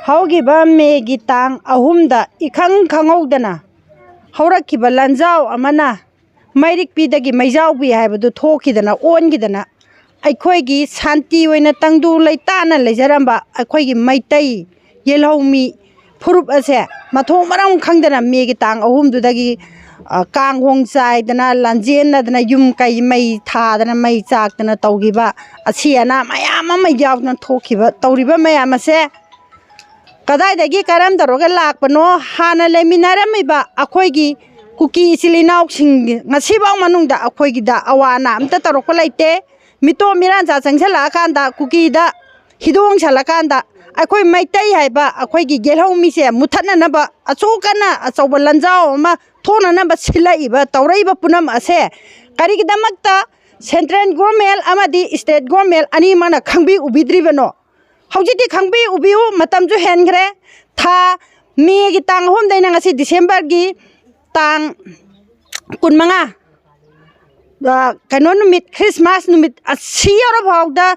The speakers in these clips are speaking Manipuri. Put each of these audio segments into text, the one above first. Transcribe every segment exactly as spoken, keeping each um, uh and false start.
ꯍꯧꯈꯤꯕ ꯃꯦꯒꯤ ꯇꯥꯡ ꯑꯍꯨꯝꯗ ꯏꯈꯪ ꯈꯪꯍꯧꯗꯅ ꯍꯧꯔꯛꯈꯤꯕ ꯂꯥꯟꯖꯥꯎ ꯑꯃꯅ ꯃꯩꯔꯤꯛꯄꯤꯗꯒꯤ ꯃꯩꯖꯥꯎꯕꯤ ꯍꯥꯏꯕꯗꯨ ꯊꯣꯛꯈꯤꯗꯅ, ꯑꯣꯟꯈꯤꯗꯅ, ꯑꯩꯈꯣꯏꯒꯤ ꯁꯥꯟꯇꯤ ꯑꯣꯏꯅ ꯇꯪꯗꯨ ꯂꯩꯇꯥꯅ ꯂꯩꯖꯔꯝꯕ ꯑꯩꯈꯣꯏꯒꯤ ꯃꯩꯇꯩ ꯌꯦꯜꯍꯧꯃꯤ ꯐꯨꯔꯨꯞ ꯑꯁꯦ ꯃꯊꯣꯡ ꯃꯔꯝ ꯈꯪꯗꯅ ꯃꯦꯒꯤ ꯇꯥꯡ ꯑꯍꯨꯝꯗꯨꯗꯒꯤ, ꯑ, ꯀꯥꯡ ꯍꯣꯡ ꯆꯥꯏꯗꯅ, ꯂꯥꯟꯖꯦꯟꯅꯗꯅ, ꯌꯨꯝ ꯀꯩ ꯃꯩ ꯊꯥꯗꯅ, ꯃꯩ ꯆꯥꯛꯇꯅ ꯇꯧꯈꯤꯕ, ꯑꯁꯤ ꯑꯅꯥ ꯃꯌꯥꯝ ꯑꯃ ꯌꯥꯎꯗꯅ ꯊꯣꯛꯈꯤꯕ, ꯇꯧꯔꯤꯕ ꯃꯌꯥꯝ ꯑꯁꯦ ꯀꯗꯥꯏꯗꯒꯤ, ꯀꯔꯝ ꯇꯧꯔꯒ ꯂꯥꯛꯄꯅꯣ? ꯍꯥꯟꯅ ꯂꯩꯃꯤꯟꯅꯔꯝꯃꯤꯕ ꯑꯩꯈꯣꯏꯒꯤ ꯀꯨꯀꯤ ꯏꯆꯤꯜ ꯏꯅꯥꯎꯁꯤꯡ ꯉꯁꯤꯐꯥꯎ ꯃꯅꯨꯡꯗ ꯑꯩꯈꯣꯏꯒꯤꯗ ꯑꯋꯥ ꯑꯅꯥ ꯑꯝꯇ ꯇꯧꯔꯛꯄ ꯂꯩꯇꯦ꯫ ꯃꯤꯇꯣꯞ ꯃꯤꯔꯥꯟꯆꯥ ꯆꯪꯁꯤꯜꯂꯛꯑꯀꯥꯟꯗ, ꯀꯨꯀꯤꯗ ꯍꯤꯗꯣꯡ ꯁꯜꯂꯀꯥꯟꯗ, ꯑꯩꯈꯣꯏ ꯃꯩꯇꯩ ꯍꯥꯏꯕ ꯑꯩꯈꯣꯏꯒꯤ ꯌꯦꯜꯍꯧꯃꯤꯁꯦ ꯃꯨꯊꯠꯅꯅꯕ ꯑꯆꯧ ꯀꯟꯅ ꯑꯆꯧꯕ ꯂꯥꯟꯖꯥꯎ ꯑꯃ ꯊꯣꯛꯅꯅꯕ ꯁꯤꯜꯂꯛꯏꯕ, ꯇꯧꯔꯛꯏꯕ ꯄꯨꯝꯅꯃꯛ ꯑꯁꯦ ꯀꯔꯤꯒꯤꯗꯃꯛꯇ central government ꯑꯃꯗꯤ state government ꯑꯅꯤꯃꯛꯅ ꯈꯪꯕꯤ ꯎꯕꯤꯗ꯭ꯔꯤꯕꯅꯣ? ꯍꯧꯖꯤꯛꯇꯤ ꯈꯪꯕꯤ ꯎꯕꯤꯌꯨ, ꯃꯇꯝꯁꯨ ꯍꯦꯟꯈ꯭ꯔꯦ꯫ ꯊꯥ ꯃꯦꯒꯤ ꯇꯥꯡ ꯑꯍꯨꯝꯗꯩꯅ ꯉꯁꯤ ꯗꯤꯁꯦꯝꯕꯔꯒꯤ ꯇꯥꯡ ꯀꯨꯟꯃꯉꯥ, ꯑ, ꯀꯩꯅꯣ ꯅꯨꯃꯤꯠ, ꯈ꯭ꯔꯤꯁꯃꯥꯁ ꯅꯨꯃꯤꯠ ꯑꯁꯤ ꯌꯧꯔꯐꯥꯎꯗ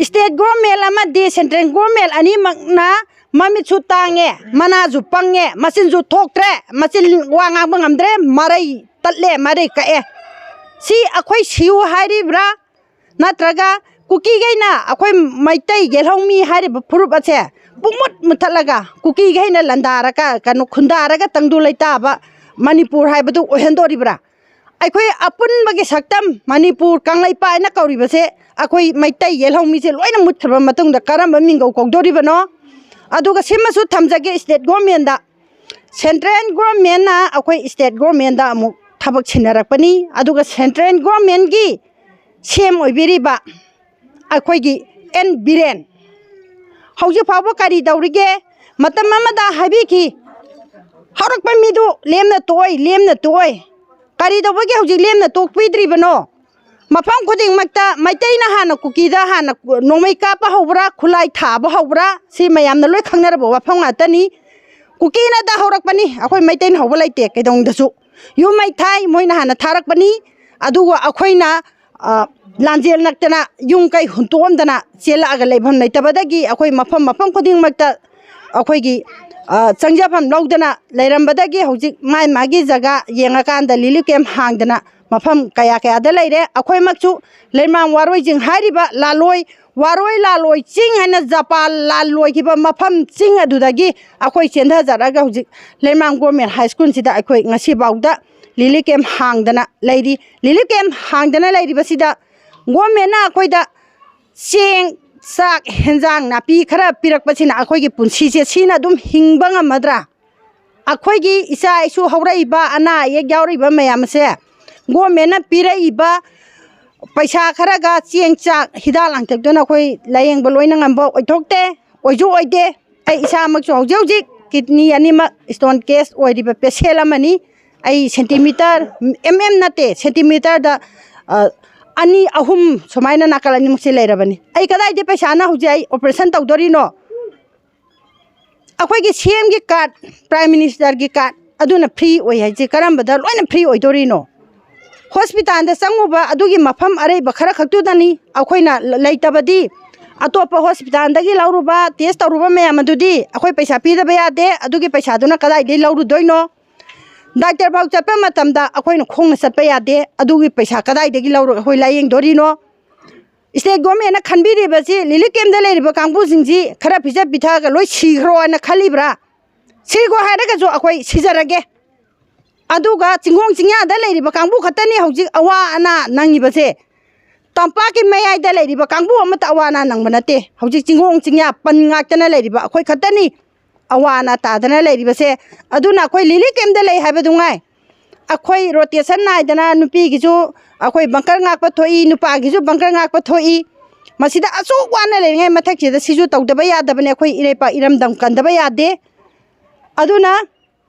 state government ꯑꯃꯗꯤ central government ꯑꯅꯤꯃꯛꯅ ꯃꯃꯤꯠꯁꯨ ꯇꯥꯡꯉꯦ, ꯃꯅꯥꯁꯨ ꯄꯪꯉꯦ, ꯃꯆꯤꯟꯁꯨ ꯊꯣꯛꯇ꯭ꯔꯦ, ꯃꯆꯤꯟ ꯋꯥ ꯉꯥꯡꯕ ꯉꯝꯗ꯭ꯔꯦ, ꯃꯔꯩ ꯇꯠꯂꯦ, ꯃꯔꯩ ꯀꯛꯑꯦ꯫ ꯁꯤ ꯑꯩꯈꯣꯏ ꯁꯤꯌꯨ ꯍꯥꯏꯔꯤꯕ꯭ꯔꯥ? ꯅꯠꯇ꯭ꯔꯒ ꯀꯨꯀꯤꯈꯩꯅ ꯑꯩꯈꯣꯏ ꯃꯩꯇꯩ ꯌꯦꯜꯍꯧꯃꯤ ꯍꯥꯏꯔꯤꯕ ꯐꯨꯔꯨꯞ ꯑꯁꯦ ꯄꯨꯡꯃꯨꯠ ꯃꯨꯠꯊꯠꯂꯒ ꯀꯨꯀꯤꯈꯩꯅ ꯂꯥꯟꯗꯥꯔꯒ, ꯀꯩꯅꯣ, ꯈꯨꯟꯗꯥꯔꯒ ꯇꯪꯗꯨ ꯂꯩꯇꯥꯕ ꯃꯅꯤꯄꯨꯔ ꯍꯥꯏꯕꯗꯨ ꯑꯣꯏꯍꯟꯗꯣꯔꯤꯕ꯭ꯔꯥ? ꯑꯩꯈꯣꯏ ꯑꯄꯨꯟꯕꯒꯤ ꯁꯛꯇꯝ ꯃꯅꯤꯄꯨꯔ ꯀꯪꯂꯩꯄꯥꯛ ꯍꯥꯏꯅ ꯀꯧꯔꯤꯕꯁꯦ, ꯑꯩꯈꯣꯏ ꯃꯩꯇꯩ ꯌꯦꯜꯍꯧꯃꯤꯁꯦ ꯂꯣꯏꯅ ꯃꯨꯠꯈ꯭ꯔꯕ ꯃꯇꯨꯡꯗ ꯀꯔꯝꯕ ꯃꯤꯡꯒꯧ ꯀꯧꯗꯣꯔꯤꯕꯅꯣ? ꯑꯗꯨꯒ ꯁꯤꯃꯁꯨ ꯊꯝꯖꯒꯦ state governmentꯗ꯫ Central governmentꯅ ꯑꯩꯈꯣꯏ state governmentꯗ ꯑꯃꯨꯛ ꯊꯕꯛ ꯁꯤꯟꯅꯔꯛꯄꯅꯤ꯫ ꯑꯗꯨꯒ central governmentꯀꯤ ꯁꯤ ꯑꯦꯝ ꯑꯣꯏꯕꯤꯔꯤꯕ ꯑꯩꯈꯣꯏꯒꯤ ꯑꯦꯟ ꯕꯤꯔꯦꯟ ꯍꯧꯖꯤꯛ ꯐꯥꯎꯕ ꯀꯔꯤ ꯇꯧꯔꯤꯒꯦ? ꯃꯇꯝ ꯑꯃꯗ ꯍꯥꯏꯕꯤꯈꯤ, "ꯍꯧꯔꯛꯄ ꯃꯤꯗꯨ ꯂꯦꯝꯅ ꯇꯣꯛꯑꯣꯏ, ꯂꯦꯝꯅ ꯇꯣꯛꯑꯣꯏ"꯫ ꯀꯔꯤ ꯇꯧꯕꯒꯤ ꯍꯧꯖꯤꯛ ꯂꯦꯝꯅ ꯇꯣꯛꯄꯤꯗ꯭ꯔꯤꯕꯅꯣ? ꯃꯐꯝ ꯈꯨꯗꯤꯡꯃꯛꯇ ꯃꯩꯇꯩꯅ ꯍꯥꯟꯅ, ꯀꯨꯀꯤꯗ ꯍꯥꯟꯅ ꯅꯣꯡꯃꯩ ꯀꯥꯞꯄ ꯍꯧꯕ꯭ꯔꯥ, ꯈꯨꯠꯂꯥꯏ ꯊꯥꯕ ꯍꯧꯕ꯭ꯔꯥ, ꯁꯤ ꯃꯌꯥꯝꯅ ꯂꯣꯏ ꯈꯪꯅꯔꯕ ꯋꯥꯐꯝ ꯉꯥꯛꯇꯅꯤ꯫ ꯀꯨꯀꯤꯅꯗ ꯍꯧꯔꯛꯄꯅꯤ, ꯑꯩꯈꯣꯏ ꯃꯩꯇꯩꯅ ꯍꯧꯕ ꯂꯩꯇꯦ꯫ ꯀꯩꯗꯧꯅꯨꯡꯗꯁꯨ ꯌꯨꯝ ꯃꯩ ꯊꯥꯏ, ꯃꯣꯏꯅ ꯍꯥꯟꯅ ꯊꯥꯔꯛꯄꯅꯤ꯫ ꯑꯗꯨꯒ ꯑꯩꯈꯣꯏꯅ, ꯑ, ꯂꯥꯟꯖꯦꯜ ꯅꯛꯇꯅ ꯌꯨꯝ ꯀꯩ ꯍꯨꯟꯇꯣꯛꯑꯝꯗꯅ ꯆꯦꯜꯂꯛꯑꯒ ꯂꯩꯐꯝ ꯂꯩꯇꯕꯗꯒꯤ ꯑꯩꯈꯣꯏ ꯃꯐꯝ ꯃꯐꯝ ꯈꯨꯗꯤꯡꯃꯛꯇ ꯑꯩꯈꯣꯏꯒꯤ, ꯑ, ꯆꯪꯖꯐꯝ ꯂꯧꯗꯅ ꯂꯩꯔꯝꯕꯗꯒꯤ ꯍꯧꯖꯤꯛ ꯃꯥꯏ ꯃꯥꯒꯤ ꯖꯒꯥ ꯌꯦꯡꯉꯀꯥꯟꯗ ꯂꯤꯂꯤ ꯀꯦꯝ ꯍꯥꯡꯗꯅ ꯃꯐꯝ ꯀꯌꯥ ꯀꯌꯥꯗ ꯂꯩꯔꯦ꯫ ꯑꯩꯈꯣꯏꯃꯛꯁꯨ ꯂꯩꯃꯔꯥꯝ ꯋꯥꯔꯣꯏ ꯆꯤꯡ ꯍꯥꯏꯔꯤꯕ ꯂꯥꯂꯣꯏ, ꯋꯥꯔꯣꯏ ꯂꯥꯂꯣꯏ ꯆꯤꯡ ꯍꯥꯏꯅ ꯖꯄꯥꯟ ꯂꯥꯟ ꯂꯣꯏꯈꯤꯕ ꯃꯐꯝ ꯆꯤꯡ ꯑꯗꯨꯗꯒꯤ ꯑꯩꯈꯣꯏ ꯆꯦꯟꯊꯖꯔꯒ ꯍꯧꯖꯤꯛ ꯂꯩꯃꯔꯥꯝ ꯒꯣꯔꯃꯦꯟ ꯍꯥꯏ ꯁ꯭ꯀꯨꯜꯁꯤꯗ ꯑꯩꯈꯣꯏ ꯉꯁꯤꯐꯥꯎꯗ ꯂꯤꯂꯤ ꯀꯦꯝ ꯍꯥꯡꯗꯅ ꯂꯩꯔꯤ꯫ ꯂꯤꯂꯤ ꯀꯦꯝ ꯍꯥꯡꯗꯅ ꯂꯩꯔꯤꯕꯁꯤꯗ ꯒꯣꯔꯃꯦꯟꯅ ꯑꯩꯈꯣꯏꯗ ꯆꯦꯡ, ꯆꯥꯛ, ꯍꯦꯟꯖꯥꯡ ꯅꯥꯄꯤ ꯈꯔ ꯄꯤꯔꯛꯄꯁꯤꯅ ꯑꯩꯈꯣꯏꯒꯤ ꯄꯨꯟꯁꯤꯁꯦ ꯁꯤꯅ ꯑꯗꯨꯝ ꯍꯤꯡꯕ ꯉꯝꯃꯗ꯭ꯔꯥ? ꯑꯩꯈꯣꯏꯒꯤ ꯏꯆꯥ ꯏꯁꯨ ꯍꯧꯔꯛꯏꯕ, ꯑꯅꯥ ꯑꯌꯦꯛ ꯌꯥꯎꯔꯛꯏꯕ ꯃꯌꯥꯝ ꯑꯁꯦ ꯒꯣꯔꯃꯦꯟꯅ ꯄꯤꯔꯛꯏꯕ ꯄꯩꯁꯥ ꯈꯔꯒ, ꯆꯦꯡ ꯆꯥꯛ ꯍꯤꯗꯥꯛ ꯂꯥꯡꯊꯛꯇꯨꯅ ꯑꯩꯈꯣꯏ ꯂꯥꯌꯦꯡꯕ ꯂꯣꯏꯅ ꯉꯝꯕ ꯑꯣꯏꯊꯣꯛꯇꯦ, ꯑꯣꯏꯁꯨ ꯑꯣꯏꯗꯦ꯫ ꯑꯩ ꯏꯁꯥꯃꯛꯁꯨ ꯍꯧꯖꯤꯛ ꯍꯧꯖꯤꯛ ꯀꯤꯗꯅꯤ ꯑꯅꯤꯃꯛ ꯁ꯭ꯇꯣꯟ ꯀꯦꯁ ꯑꯣꯏꯔꯤꯕ ꯄꯦꯁꯦꯟ ꯑꯃꯅꯤ꯫ ꯑꯩ ꯁꯦꯟꯇꯤꯃꯤꯇꯔ, ꯑꯦꯝ ꯑꯦꯝ ꯅꯠꯇꯦ, ꯁꯦꯟꯇꯤꯃꯤꯇꯔꯗ, ꯑ, ꯑꯅꯤ ꯑꯍꯨꯝ ꯁꯨꯃꯥꯏꯅ ꯅꯥꯀꯜ ꯑꯅꯤꯃꯛꯁꯦ ꯂꯩꯔꯕꯅꯤ꯫ ꯑꯩ ꯀꯗꯥꯏꯗ ꯄꯩꯁꯥꯅ ꯍꯧꯖꯤꯛ ꯑꯩ ꯑꯣꯄꯔꯦꯁꯟ ꯇꯧꯗꯣꯔꯤꯅꯣ? ꯑꯩꯈꯣꯏꯒꯤ ꯁꯤ ꯑꯦꯝꯒꯤ ꯀꯥꯔꯗ, ꯄ꯭ꯔꯥꯏꯝ ꯃꯤꯅꯤꯁꯇꯔꯒꯤ ꯀꯥꯔꯗ ꯑꯗꯨꯅ ꯐ꯭ꯔꯤ ꯑꯣꯏ ꯍꯥꯏꯁꯦ ꯀꯔꯝꯕꯗ ꯂꯣꯏꯅ ꯐ꯭ꯔꯤ ꯑꯣꯏꯗꯣꯔꯤꯅꯣ? ꯍꯣꯁꯄꯤꯇꯥꯜꯗ ꯆꯪꯉꯨꯕ ꯑꯗꯨꯒꯤ ꯃꯐꯝ ꯑꯔꯩꯕ ꯈꯔ ꯈꯛꯇꯨꯗꯅꯤ꯫ ꯑꯩꯈꯣꯏꯅ ꯂ-, ꯂꯩꯇꯕꯗꯤ ꯑꯇꯣꯞꯄ ꯍꯣꯁꯄꯤꯇꯥꯜꯗꯒꯤ ꯂꯧꯔꯨꯕ, ꯇꯦꯁ ꯇꯧꯔꯨꯕ ꯃꯌꯥꯝ ꯑꯗꯨꯗꯤ ꯑꯩꯈꯣꯏ ꯄꯩꯁꯥ ꯄꯤꯗꯕ ꯌꯥꯗꯦ꯫ ꯑꯗꯨꯒꯤ ꯄꯩꯁꯥꯗꯨꯅ ꯀꯗꯥꯏꯗꯒꯤ ꯂꯧꯔꯨꯗꯣꯏꯅꯣ? ꯗꯥꯛꯇꯔ ꯐꯥꯎ ꯆꯠꯄ ꯃꯇꯝꯗ ꯑꯩꯈꯣꯏꯅ ꯈꯣꯡꯅ ꯆꯠꯄ ꯌꯥꯗꯦ꯫ ꯑꯗꯨꯒꯤ ꯄꯩꯁꯥ ꯀꯗꯥꯏꯗꯒꯤ ꯂꯧꯔꯒ ꯑꯩꯈꯣꯏ ꯂꯥꯌꯦꯡꯗꯣꯔꯤꯅꯣ? ꯁ꯭ꯇꯦꯠ ꯒꯣꯔꯃꯦꯟꯅ ꯈꯟꯕꯤꯔꯤꯕꯁꯤ ꯂꯤꯂꯤ ꯀꯦꯝꯗ ꯂꯩꯔꯤꯕ ꯀꯥꯡꯕꯨꯁꯤꯡꯁꯤ ꯈꯔ ꯄꯤꯖ ꯄꯤꯊꯛꯑꯒ ꯂꯣꯏ ꯁꯤꯈ꯭ꯔꯣ ꯍꯥꯏꯅ ꯈꯜꯂꯤꯕ꯭ꯔꯥ? ꯁꯤꯈ꯭ꯔꯣ ꯍꯥꯏꯔꯒꯁꯨ ꯑꯩꯈꯣꯏ ꯁꯤꯖꯔꯒꯦ꯫ ꯑꯗꯨꯒ ꯆꯤꯡꯈꯣꯡ ꯆꯤꯡꯌꯥꯗ ꯂꯩꯔꯤꯕ ꯀꯥꯡꯕꯨ ꯈꯛꯇꯅꯤ ꯍꯧꯖꯤꯛ ꯑꯋꯥ ꯑꯅꯥ ꯅꯪꯉꯤꯕꯁꯦ꯫ ꯇꯝꯄꯥꯛꯀꯤ ꯃꯌꯥꯏꯗ ꯂꯩꯔꯤꯕ ꯀꯥꯡꯕꯨ ꯑꯃꯠꯇ ꯑꯋꯥ ꯑꯅꯥ ꯅꯪꯕ ꯅꯠꯇꯦ꯫ ꯍꯧꯖꯤꯛ ꯆꯤꯡꯈꯣꯡ ꯆꯤꯡꯌꯥ ꯄꯟ ꯉꯥꯛꯇꯅ ꯂꯩꯔꯤꯕ ꯑꯩꯈꯣꯏ ꯈꯛꯇꯅꯤ ꯑꯋꯥ ꯑꯅꯥ ꯇꯥꯗꯅ ꯂꯩꯔꯤꯕꯁꯦ꯫ ꯑꯗꯨꯅ ꯑꯩꯈꯣꯏ ꯂꯤꯂꯤ ꯀꯦꯝꯗ ꯂꯩ ꯍꯥꯏꯕꯗꯨ ꯉꯥꯏ꯫ ꯑꯩꯈꯣꯏ ꯔꯣꯇꯦꯁꯟ ꯅꯥꯏꯗꯅ ꯅꯨꯄꯤꯒꯤꯁꯨ ꯑꯩꯈꯣꯏ ꯕꯪꯀꯔ ꯉꯥꯛꯄ ꯊꯣꯛꯏ, ꯅꯨꯄꯥꯒꯤꯁꯨ ꯕꯪꯀꯔ ꯉꯥꯛꯄ ꯊꯣꯛꯏ꯫ ꯃꯁꯤꯗ ꯑꯁꯨꯛ ꯋꯥꯅ ꯂꯩꯔꯤꯉꯩ ꯃꯊꯛꯁꯤꯗ ꯁꯤꯁꯨ ꯇꯧꯗꯕ ꯌꯥꯗꯕꯅꯤ꯫ ꯑꯩꯈꯣꯏ ꯏꯔꯩꯄꯥꯛ ꯏꯔꯝꯗꯝ ꯀꯟꯗꯕ ꯌꯥꯗꯦ꯫ ꯑꯗꯨꯅ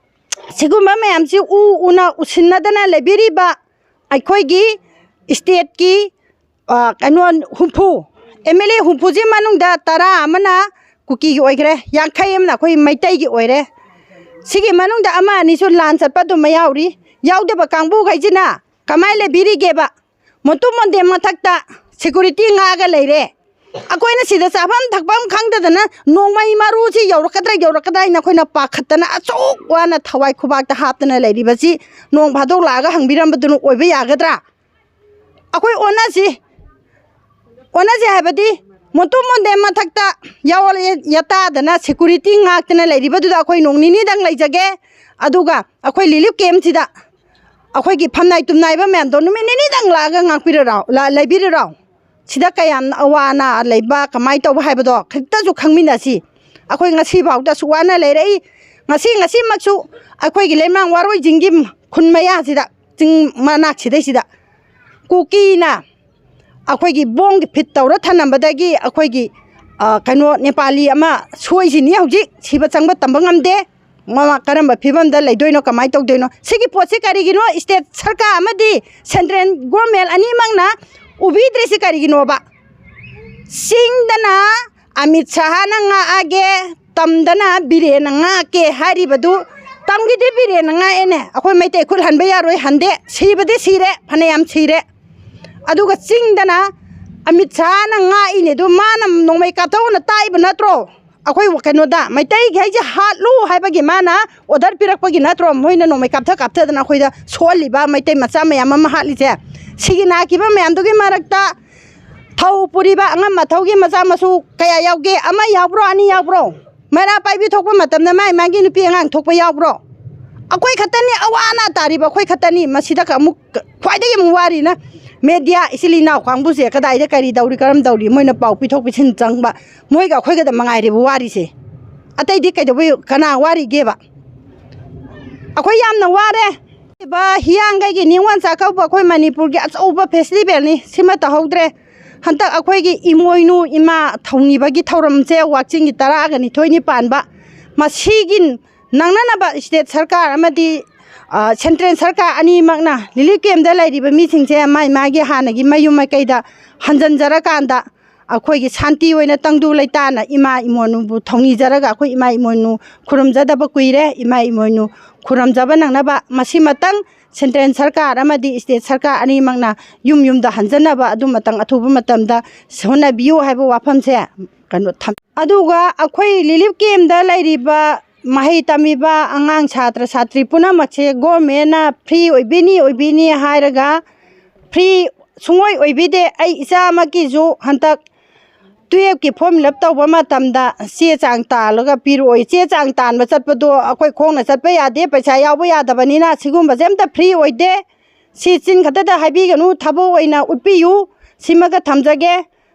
ꯁꯤꯒꯨꯝꯕ ꯃꯌꯥꯝꯁꯤ ꯎ ꯎꯅ ꯎꯁꯤꯟꯅꯗꯅ ꯂꯩꯕꯤꯔꯤꯕ ꯑꯩꯈꯣꯏꯒꯤ ꯁ꯭ꯇꯦꯠꯀꯤ, ꯑ, ꯀꯩꯅꯣ, ꯍꯨꯝꯐꯨ, ꯑꯦꯝ ꯑꯦꯜ ꯑꯦ ꯍꯨꯝꯐꯨꯁꯤ ꯃꯅꯨꯡꯗ ꯇꯔꯥ ꯑꯃꯅ ꯀꯨꯀꯤꯒꯤ ꯑꯣꯏꯈ꯭ꯔꯦ, ꯌꯥꯡꯈꯩ ꯑꯃꯅ ꯑꯩꯈꯣꯏ ꯃꯩꯇꯩꯒꯤ ꯑꯣꯏꯔꯦ꯫ ꯁꯤꯒꯤ ꯃꯅꯨꯡꯗ ꯑꯃ ꯑꯅꯤꯁꯨ ꯂꯥꯟ ꯆꯠꯄ ꯑꯗꯨꯝ ꯌꯥꯎꯔꯤ꯫ ꯌꯥꯎꯗꯕ ꯀꯥꯡꯕꯨꯈꯩꯁꯤꯅ ꯀꯃꯥꯏꯅ ꯂꯩꯕꯤꯔꯤꯒꯦꯕ? ꯃꯣꯟꯇꯨ ꯃꯣꯟꯗꯦꯝ ꯃꯊꯛꯇ ꯁꯦꯀꯨꯔꯤꯇꯤ ꯉꯥꯛꯑꯒ ꯂꯩꯔꯦ꯫ ꯑꯩꯈꯣꯏꯅ ꯁꯤꯗ ꯆꯥꯐꯝ ꯊꯛꯐꯝ ꯈꯪꯗꯗꯅ ꯅꯣꯡꯃꯩ ꯃꯔꯨꯁꯤ ꯌꯧꯔꯛꯀꯗ꯭ꯔꯥ ꯌꯧꯔꯛꯀꯗ꯭ꯔꯥ ꯍꯥꯏꯅ ꯑꯩꯈꯣꯏꯅ ꯄꯥꯈꯠꯇꯅ ꯑꯁꯨꯛ ꯋꯥꯅ ꯊꯋꯥꯏ ꯈꯨꯕꯥꯛꯇ ꯍꯥꯞꯇꯅ ꯂꯩꯔꯤꯕꯁꯤ ꯅꯣꯡ ꯐꯥꯗꯣꯛ ꯂꯥꯛꯑꯒ ꯍꯪꯕꯤꯔꯝꯕꯗꯨꯅ ꯑꯣꯏꯕ ꯌꯥꯒꯗ꯭ꯔꯥ? ꯑꯩꯈꯣꯏ ꯑꯣꯟꯅꯁꯤ, ꯑꯣꯟꯅꯁꯤ ꯍꯥꯏꯕꯗꯤ ꯃꯣꯟꯇꯨ ꯃꯣꯟꯗꯦ ꯃꯊꯛꯇ ꯌꯥꯋꯣꯜ ꯌꯥꯇꯥꯗꯅ ꯁꯦꯀꯨꯔꯤꯇꯤ ꯉꯥꯛꯇꯅ ꯂꯩꯔꯤꯕꯗꯨꯗ ꯑꯩꯈꯣꯏ ꯅꯣꯡ ꯅꯤꯅꯤꯗꯪ ꯂꯩꯖꯒꯦ꯫ ꯑꯗꯨꯒ ꯑꯩꯈꯣꯏ ꯂꯤꯂꯤꯞ ꯀꯦꯝꯁꯤꯗ ꯑꯩꯈꯣꯏꯒꯤ ꯐꯝꯅꯥꯏ ꯇꯨꯝꯅꯥꯏꯕ ꯃꯌꯥꯝꯗꯣ ꯅꯨꯃꯤꯠ ꯅꯤꯅꯤꯗꯪ ꯂꯥꯛꯑꯒ ꯉꯥꯛꯄꯤꯔꯔꯥꯎ, ꯂꯥ-, ꯂꯩꯕꯤꯔꯔꯥꯎ꯫ ꯁꯤꯗ ꯀꯌꯥꯝ ꯑꯋꯥ ꯑꯅꯥ ꯂꯩꯕ, ꯀꯃꯥꯏꯅ ꯇꯧꯕ ꯍꯥꯏꯕꯗꯣ ꯈꯤꯇꯁꯨ ꯈꯪꯃꯤꯟꯅꯁꯤ꯫ ꯑꯩꯈꯣꯏ ꯉꯁꯤꯐꯥꯎꯗ ꯑꯁꯨꯛ ꯋꯥꯅ ꯂꯩꯔꯛꯏ꯫ ꯉꯁꯤ, ꯉꯁꯤꯃꯛꯁꯨ ꯑꯩꯈꯣꯏꯒꯤ ꯂꯩꯃꯔꯥꯝ ꯋꯥꯔꯣꯏ ꯆꯤꯡꯒꯤ ꯈꯨꯟ ꯃꯌꯥꯁꯤꯗ, ꯆꯤꯡ ꯃꯅꯥꯛꯁꯤꯗꯩꯁꯤꯗ ꯀꯨꯀꯤꯅ ꯑꯩꯈꯣꯏꯒꯤ ꯕꯣꯝꯒꯤ ꯐꯤꯠ ꯇꯧꯔ ꯊꯅꯝꯕꯗꯒꯤ ꯑꯩꯈꯣꯏꯒꯤ, ꯑ, ꯀꯩꯅꯣ, ꯅꯦꯄꯥꯂꯤ ꯑꯃ ꯁꯣꯏꯁꯤꯅꯤ ꯍꯧꯖꯤꯛ ꯁꯤꯕ ꯆꯪꯕ ꯇꯝꯕ ꯉꯝꯗꯦ꯫ ꯃꯃꯥ ꯀꯔꯝꯕ ꯐꯤꯕꯝꯗ ꯂꯩꯗꯣꯏꯅꯣ, ꯀꯃꯥꯏꯅ ꯇꯧꯗꯣꯏꯅꯣ? ꯁꯤꯒꯤ ꯄꯣꯠꯁꯤ ꯀꯔꯤꯒꯤꯅꯣ ꯁ꯭ꯇꯦꯠ ꯁꯔꯀꯥꯔ ꯑꯃꯗꯤ ꯁꯦꯟꯇ꯭ꯔꯦꯜ ꯒꯣꯔꯃꯦꯟ ꯑꯅꯤꯃꯛꯅ ꯎꯕꯤꯗ꯭ꯔꯤꯁꯤ ꯀꯔꯤꯒꯤꯅꯣꯕ? ꯆꯤꯡꯗꯅ ꯑꯃꯤꯠ ꯁꯍꯥꯅ ꯉꯥꯛꯑꯒꯦ, ꯇꯝꯗꯅ ꯕꯤꯔꯦꯟꯅ ꯉꯥꯛꯀꯦ ꯍꯥꯏꯔꯤꯕꯗꯨ, ꯇꯝꯒꯤꯗꯤ ꯕꯤꯔꯦꯟꯅ ꯉꯥꯛꯑꯦꯅꯦ꯫ ꯑꯩꯈꯣꯏ ꯃꯩꯇꯩ ꯈꯨꯠ ꯍꯟꯕ ꯌꯥꯔꯣꯏ, ꯍꯟꯗꯦ, ꯁꯤꯕꯗꯤ ꯁꯤꯔꯦ, ꯐꯅꯌꯥꯝ ꯁꯤꯔꯦ꯫ ꯑꯗꯨꯒ ꯆꯤꯡꯗꯅ ꯑꯃꯤꯠ ꯁꯍꯥꯅ ꯉꯥꯛꯏꯅꯦ, ꯑꯗꯨ ꯃꯥꯅ ꯅꯣꯡꯃꯩ ꯀꯥꯞꯊꯣꯛꯑꯅ ꯇꯥꯛꯏꯕ ꯅꯠꯇ꯭ꯔꯣ? ꯑꯩꯈꯣꯏ ꯀꯩꯅꯣꯗ ꯃꯩꯇꯩꯒꯤ ꯍꯥꯏꯁꯦ ꯍꯥꯠꯂꯨ ꯍꯥꯏꯕꯒꯤ ꯃꯥꯅ ꯑꯣꯔꯗꯔ ꯄꯤꯔꯛꯄꯒꯤ ꯅꯠꯇ꯭ꯔꯣ ꯃꯣꯏꯅ ꯅꯣꯡꯃꯩ ꯀꯥꯞꯊ ꯀꯥꯞꯊꯗꯅ ꯑꯩꯈꯣꯏꯗ ꯁꯣꯛꯍꯜꯂꯤꯕ, ꯃꯩꯇꯩ ꯃꯆꯥ ꯃꯌꯥꯝ ꯑꯃ ꯍꯥꯠꯂꯤꯁꯦ? ꯁꯤꯒꯤ ꯅꯥꯈꯤꯕ ꯃꯌꯥꯝꯗꯨꯒꯤ ꯃꯔꯛꯇ ꯊꯧ ꯄꯨꯔꯤꯕ ꯑꯉꯝ ꯑꯊꯧꯒꯤ ꯃꯆꯥ ꯃꯁꯨ ꯀꯌꯥ ꯌꯥꯎꯒꯦ? ꯑꯃ ꯌꯥꯎꯕ꯭ꯔꯣ? ꯑꯅꯤ ꯌꯥꯎꯕ꯭ꯔꯣ? ꯃꯩꯔꯥ ꯄꯥꯏꯕꯤ ꯊꯣꯛꯄ ꯃꯇꯝꯗ ꯃꯥꯏ ꯃꯥꯒꯤ ꯅꯨꯄꯤ ꯑꯉꯥꯡ ꯊꯣꯛꯄ ꯌꯥꯎꯕ꯭ꯔꯣ? ꯑꯩꯈꯣꯏ ꯈꯛꯇꯅꯤ ꯑꯋꯥ ꯑꯅꯥ ꯇꯥꯔꯤꯕ, ꯑꯩꯈꯣꯏ ꯈꯛꯇꯅꯤ꯫ ꯃꯁꯤꯗ ꯑꯃꯨꯛ ꯈ꯭ꯋꯥꯏꯗꯒꯤ ꯑꯃꯨꯛ ꯋꯥꯔꯤꯅ ꯃꯦꯗꯤꯌꯥ ꯏꯆꯤꯜ ꯏꯅꯥꯎ ꯀꯥꯡꯕꯨꯁꯦ ꯀꯗꯥꯏꯗ ꯀꯔꯤ ꯇꯧꯔꯤ, ꯀꯔꯝ ꯇꯧꯔꯤ, ꯃꯣꯏꯅ ꯄꯥꯎ ꯄꯤꯊꯣꯛ ꯄꯤꯁꯤꯟ ꯆꯪꯕ, ꯃꯣꯏꯒ ꯑꯩꯈꯣꯏꯒꯗ ꯃꯉꯥꯏꯔꯦꯕ ꯋꯥꯔꯤꯁꯦ꯫ ꯑꯇꯩꯗꯤ ꯀꯩꯗꯧꯕꯩ, ꯀꯅꯥ ꯋꯥꯔꯤꯒꯦꯕ? ꯑꯩꯈꯣꯏ ꯌꯥꯝꯅ ꯋꯥꯔꯦ꯫ ꯍꯤꯌꯥꯡꯒꯩꯒꯤ ꯅꯤꯉꯣꯜ ꯆꯥꯛꯀꯧꯕ ꯑꯩꯈꯣꯏ ꯃꯅꯤꯄꯨꯔꯒꯤ ꯑꯆꯧꯕ ꯐꯦꯁꯇꯤꯚꯦꯜꯅꯤ꯫ ꯁꯤꯃ ꯇꯧꯍꯧꯗ꯭ꯔꯦ꯫ ꯍꯟꯗꯛ ꯑꯩꯈꯣꯏꯒꯤ ꯏꯃꯣꯏꯅꯨ ꯏꯃꯥ ꯊꯧꯅꯤꯕꯒꯤ ꯊꯧꯔꯝꯁꯦ ꯋꯥꯛꯆꯤꯡꯒꯤ ꯇꯔꯥꯒ ꯅꯤꯊꯣꯏꯅꯤ ꯄꯥꯟꯕ꯫ ꯃꯁꯤꯒꯤ ꯅꯪꯅꯅꯕ ꯁ꯭ꯇꯦꯠ ꯁꯔꯀꯥꯔ ꯑꯃꯗꯤ, ꯑ, ꯁꯦꯟꯇ꯭ꯔꯦꯜ ꯁꯔꯀꯥꯔ ꯑꯅꯤꯃꯛꯅ ꯔꯤꯂꯤꯐ ꯀꯦꯝꯗ ꯂꯩꯔꯤꯕ ꯃꯤꯁꯤꯡꯁꯦ ꯃꯥꯏ ꯃꯥꯒꯤ ꯍꯥꯟꯅꯒꯤ ꯃꯌꯨꯝ ꯃꯥꯏꯀꯩꯗ ꯍꯟꯖꯟꯖꯔꯀꯥꯟꯗ ꯑꯩꯈꯣꯏꯒꯤ ꯁꯥꯟꯇꯤ ꯑꯣꯏꯅ ꯇꯪꯗꯨ ꯂꯩꯇꯥꯅ ꯏꯃꯥ ꯏꯃꯣꯏꯅꯨꯕꯨ ꯊꯧꯅꯤꯖꯔꯒ ꯑꯩꯈꯣꯏ ꯏꯃꯥ ꯏꯃꯣꯏꯅꯨ ꯈꯨꯔꯨꯝꯖꯗꯕ ꯀꯨꯏꯔꯦ꯫ ꯏꯃꯥ ꯏꯃꯣꯏꯅꯨ ꯈꯨꯔꯨꯝꯖꯕ ꯅꯪꯅꯕ ꯃꯁꯤꯃꯇꯪ ꯁꯦꯟꯇ꯭ꯔꯦꯜ ꯁꯔꯀꯥꯔ ꯑꯃꯗꯤ ꯁ꯭ꯇꯦꯠ ꯁꯔꯀꯥꯔ ꯑꯅꯤꯃꯛꯅ ꯌꯨꯝ ꯌꯨꯝꯗ ꯍꯟꯖꯅꯕ ꯑꯗꯨꯃꯇꯪ ꯑꯊꯨꯕ ꯃꯇꯝꯗ ꯍꯣꯠꯅꯕꯤꯌꯨ ꯍꯥꯏꯕ ꯋꯥꯐꯝꯁꯦ ꯀꯩꯅꯣ ꯊꯝ-, ꯑꯗꯨꯒ ꯑꯩꯈꯣꯏ ꯔꯤꯂꯤꯐ ꯀꯦꯝꯗ ꯂꯩꯔꯤꯕ ꯃꯍꯩ ꯇꯝꯃꯤꯕ ꯑꯉꯥꯡ ꯁꯥꯇ꯭ꯔ ꯁꯥꯇ꯭ꯔꯤ ꯄꯨꯝꯅꯃꯛꯁꯦ ꯒꯣꯔꯃꯦꯟꯅ ꯐ꯭ꯔꯤ ꯑꯣꯏꯕꯤꯅꯤ, ꯑꯣꯏꯕꯤꯅꯤ ꯍꯥꯏꯔꯒ ꯐ꯭ꯔꯤ ꯁꯨꯡꯑꯣꯏ ꯑꯣꯏꯕꯤꯗꯦ꯫ ꯑꯩ ꯏꯆꯥꯃꯛꯀꯤꯁꯨ ꯍꯟꯗꯛ ꯇꯨꯌꯦꯜꯞꯀꯤ ꯐꯣꯔꯝ ꯐꯤꯜ ꯑꯞ ꯇꯧꯕ ꯃꯇꯝꯗ ꯆꯦ ꯆꯥꯡ ꯇꯥꯜꯂꯒ ꯄꯤꯔꯛꯑꯣꯏ꯫ ꯆꯦ ꯆꯥꯡ ꯇꯥꯟꯕ ꯆꯠꯄꯗꯣ ꯑꯩꯈꯣꯏ ꯈꯣꯡꯅ ꯆꯠꯄ ꯌꯥꯗꯦ, ꯄꯩꯁꯥ ꯌꯥꯎꯕ ꯌꯥꯗꯕꯅꯤꯅ ꯁꯤꯒꯨꯝꯕꯁꯦ ꯑꯝꯇ ꯐ꯭ꯔꯤ ꯑꯣꯏꯗꯦ꯫ ꯁꯤ ꯆꯤꯟ ꯈꯛꯇꯗ ꯍꯥꯏꯕꯤꯒꯅꯨ, ꯊꯕꯛ ꯑꯣꯏꯅ ꯎꯠꯄꯤꯌꯨ꯫ ꯁꯤꯃꯒ ꯊꯝꯖꯒꯦ꯫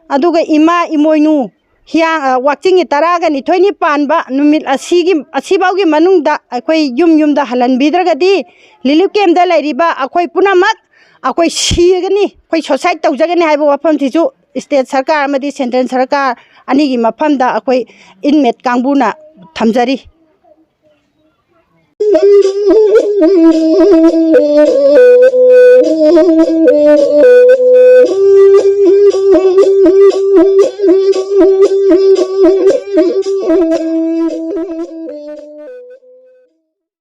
ꯑꯗꯨꯒ ꯏꯃꯥ ꯏꯃꯣꯏꯅꯨ ꯍꯤꯌꯥꯡ, ꯑ, ꯋꯥꯛꯆꯤꯡꯒꯤ ꯇꯔꯥꯒ ꯅꯤꯊꯣꯏꯅꯤ ꯄꯥꯟꯕ ꯅꯨꯃꯤꯠ ꯑꯁꯤꯒꯤ, ꯑꯁꯤꯐꯥꯎꯒꯤ ꯃꯅꯨꯡꯗ ꯑꯩꯈꯣꯏ ꯌꯨꯝ ꯌꯨꯝꯗ ꯍꯜꯍꯟꯕꯤꯗ꯭ꯔꯒꯗꯤ ꯔꯤꯂꯤꯐ ꯀꯦꯝꯗ ꯂꯩꯔꯤꯕ ꯑꯩꯈꯣꯏ ꯄꯨꯝꯅꯃꯛ ꯑꯩꯈꯣꯏ ꯁꯤꯔꯒꯅꯤ, ꯑꯩꯈꯣꯏ ꯁꯨꯁꯥꯏꯠ ꯇꯧꯖꯒꯅꯤ ꯍꯥꯏꯕ ꯋꯥꯐꯝꯁꯤꯁꯨ ꯁ꯭ꯇꯦꯠ ꯁꯔꯀꯥꯔ ꯑꯃꯗꯤ ꯁꯦꯟꯇ꯭ꯔꯦꯜ ꯁꯔꯀꯥꯔ ꯑꯅꯤꯒꯤ ꯃꯐꯝꯗ ꯑꯩꯈꯣꯏ ꯏꯟꯃꯦꯠ ꯀꯥꯡꯕꯨꯅ ꯊꯝꯖꯔꯤ꯫